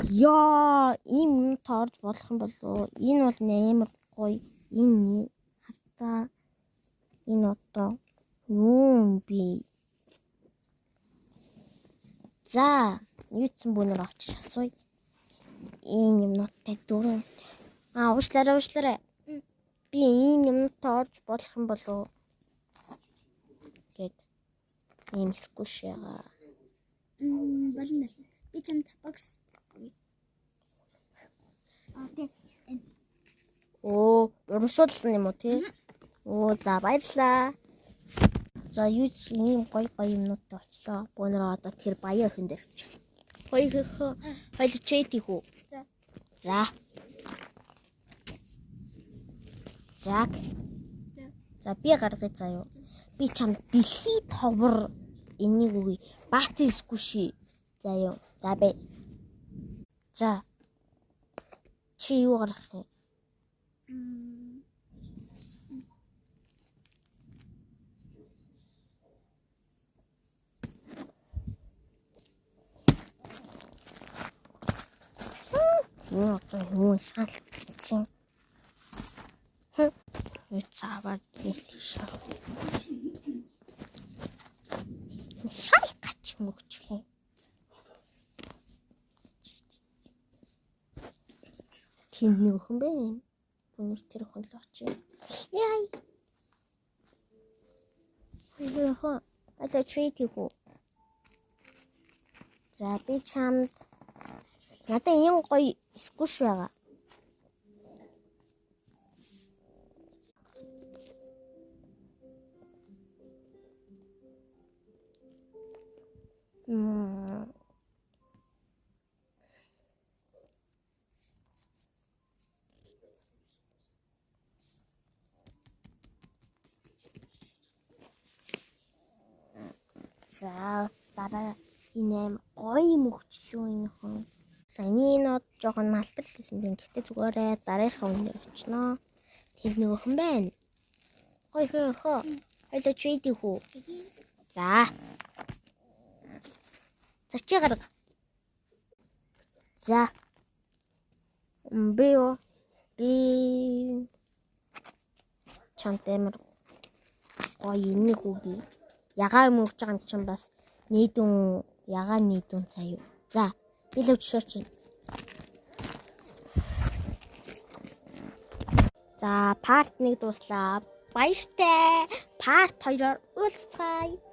Яа, ийм юм тоорж болох юм болов. Энэ бол амар гоё. Энэ хартаа энэ одоо юу юм бэ? За, юуцсан бүүнээр очиж асууя. Ийм юмнуудтай дөрөв. Аа, уушлаарай, уушлаарай. Би ийм юмнуудтай орж болох юм болов гэд ийм сквиш яга. Болно болно. Би чамд бокс. Аа тийм. Оо, урамшуулсан юм уу тий? Оо, за баярлалаа. За юу ч ийм гоё гоё юмнуудтай очлоо. Бөөнөрөө одоо тэр баян охин дээр очив. Хоёр хоёр чэт их үү? За. За. За. За. За би гаргая заа юу. Би чамд дэлхий товор энийг үгүй. Бат скүши. За юу. За бэ. За. Чи юу гаргах юм? Юу одоо юу шал чинь. Хм. Юу цааваад нэг тийш. Шал гач мөгчих юм. Тэнд нэг охин бэ юм. Өнөр тэр охин л очив. Яй. Хөө. Одоо трейд хийх үү? За би чамд надад ийм гоё сквиш байгаа. Мм. За дараа энэ аим гоё юм өгчлөө энэ хүн. Саяны энэ од жоохон налтрал гэсэн юм. Гэтэ зүгээрээ дараагийнхаа хүн дээр очноо. Тэнд нэг охин байна. Гоё хөө хөө. Хоёлоо трейд хийх үү? За. За чи гарга. За. Би юу? Би чамд амар гоё энийг үгүй. Ягаа юм өгч байгаа юм чинь бас нийдүүн ягаа нийдүүн цаа юу. За би л өчшөөр чинь. За part 1 дууслаа. Баяртай. Part 2-оор уулзцгаая.